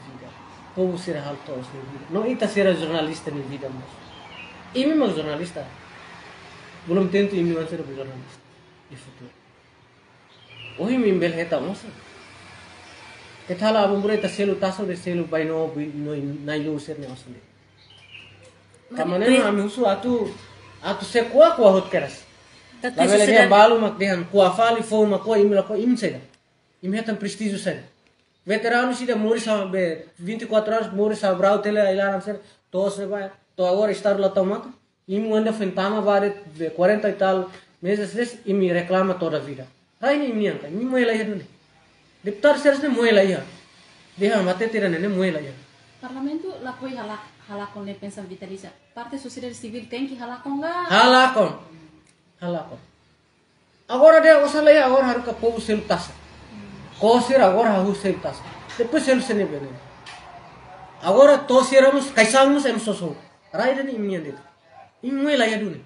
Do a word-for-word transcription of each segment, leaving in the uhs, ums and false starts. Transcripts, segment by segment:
vida. Povu sira halo to'os nia vida. No ita sira jornalista nia vida mós. Imi mak jornalista. Belum tentu imi-oan sira ba jornalista iha futuru. Ohin imi bele hetan osan. Keta halo aban-bainrua ita selu tasak de'it, selu bainó, bui-, no, na'in-lulik sira-nia osan de'it. Maibé tanba ne'e ami husu atu, atu sei ko'a, ko'a hotu kedas. Tantu labele sosiedade dehan balu mak dehan ko'a fali, foun mak ko'a, imi lakohi, imi saida. Imi hetan prestíjiu saida. Veteranu sira moris ha'u be vinte e quatro anos, moris ha'u Abrau, tele ai-laran sira, to'os ne'ebá, to'o agora Estadu la tau matan. Imi anda foin tama ba de'it be quarenta e tal meses, imi reklama toda vida. Rai ne'e imi-nian ka, imi moe laiha duni. Deputadu sira ne'e moe laiha. Dehan mate tira ne'e, ne'e moe laiha. Parlamentu lakohi halak-, halakon lei pensaun vitalísia. Parte sosiedade sivíl tenke halakon ka? Halakon. Halakon. Agora dehan osan laiha, agora haruka povu selu tasak. Ko'a sira agora hahú selu tasak. Depois selu sene bene. Agora to'o sira mós, kaixan mós ema sosa. Rai ida-ne'e imi-nian de'it. Imi moe laiha duni.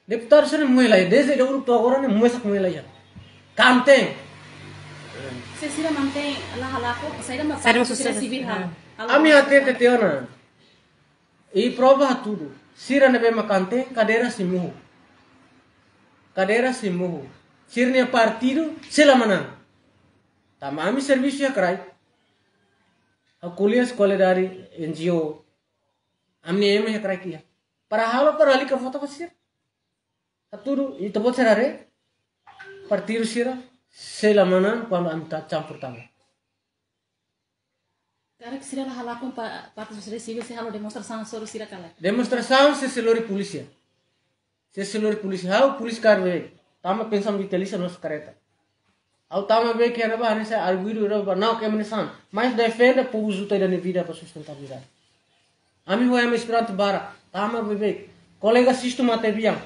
Deputadu sira moe laiha. Dezde uluk to'o agora ne'e mesak moe laiha. Kanten. Se sira mantein la halakon, saida mak parte sosiedade sivíl halo? Ami hatete tiha ona. I prova hatudu. Sira ne'ebé mak kanten, kadeira sei mohu. Kadeira sei mohu. Sira-nia partidu sei la manán. Tanba ami servisu iha kraik. Ha'u ko'alia ho komunidade N G O. Ami-nia ema iha kraik iha. Para halo, para lalika vota ba sira. Hatudu, ita-boot sira haree. Partidu sira sei la manán kuandu ami ta campur tanba. Karik sira la halakon pa, parte sosiedade sivíl sei halo demonstrasaun hasoru sira ka lae? Demonstrasaun sei, sei lori polísia. Sei, sei lori polísia. Ha'u polísia karik beibeik. Tama pensaun vitalísia no kareta. Ha'u tama beibeik iha ne'ebá, hanesan arguidu iha ne'ebá, na'ok ema nia sasán. Mas defende povu juta ida-ne'e vida ba sustentabilidade. Ami ho ema esperansa barak, tama beibeik. Kolega Sisto matebian.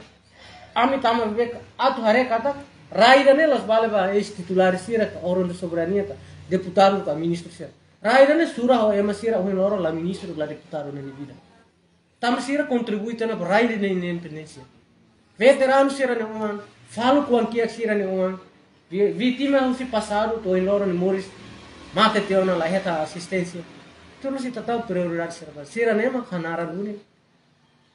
Ami tama beibeik atu haree katak rai ida-ne'e la'ós bele ba eis-titulár sira ka órgaun de soberania ka deputadu ka ministru sira. Rai ida-ne'e sura ho ema sira ohin loron la ministru la deputadu nia vida. Tanba sira kontribui tiha ona ba rai ida-ne'e nia independénsia. Veteranu sira-nia oan, faluk oan-kiak sira-nia oan, vi-, vítima husi pasadu to'o ohin loron nia moris, mate tiha ona la hetan asisténsia. Entaun, se ita tau prioridade sira ba sira-ne'e mak hanaran duni,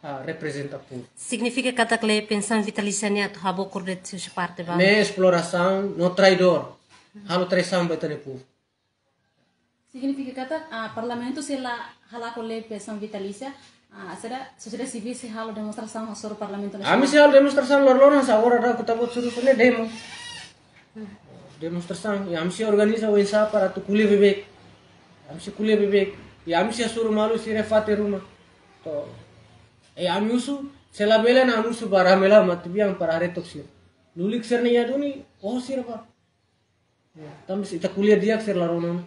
ah, reprezenta povu. Signifika katak lei pensaun vitalísia ne'e atu habokur de'it husi parte balu? Ne'e esplorasaun no traidór. Halo traisaun ba ita-nia povu. Signifika katak, ah, parlamentu sei la halakon lei pensaun vitalísia, ah, sira sosiedade sivíl sei halo demonstrasaun hasoru parlamentu. Ami sei halo demonstrasaun loroloron, hanesan agora daudaun ita-boot sira husu ne'e demo. Demonstrasaun, i ami sei organiza oinsá para atu ko'alia beibeik. Ami sei ko'alia beibeik. I ami sei hasoru malu sira iha fatin ruma. To'o. I ami husu, se labele ona ami husu ba Ramelau matebian para haree took sira. Lulik sira-nia iha duni, oho sira ba. Ya, tanba se ita ko'alia di'ak sira la rona ona.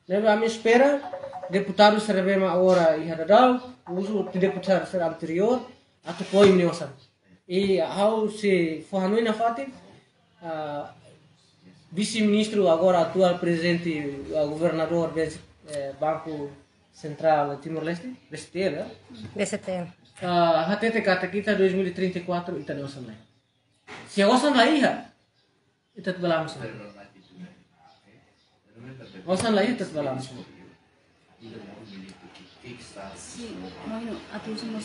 Ne'ebé ami espera deputadu sira ne'ebé mak agora iha daudaun, husu deputadu sira anteriór, atu fó imi-nia osan. I ha'u sei fó hanoin nafatin, ah, vise-ministru agora atuál prezidente, ah, governadór, eh, Banku Sentrál Timor-Leste, B C T L, ya? B C T L. Ah, hatete katak ita dois mil e trinta e quatro ita-nia osan laiha. Se osan laiha, ita atu bá la'o hanesan. Osan laiha, ita atu bá la'o hanesan. Sim, bueno, atu semua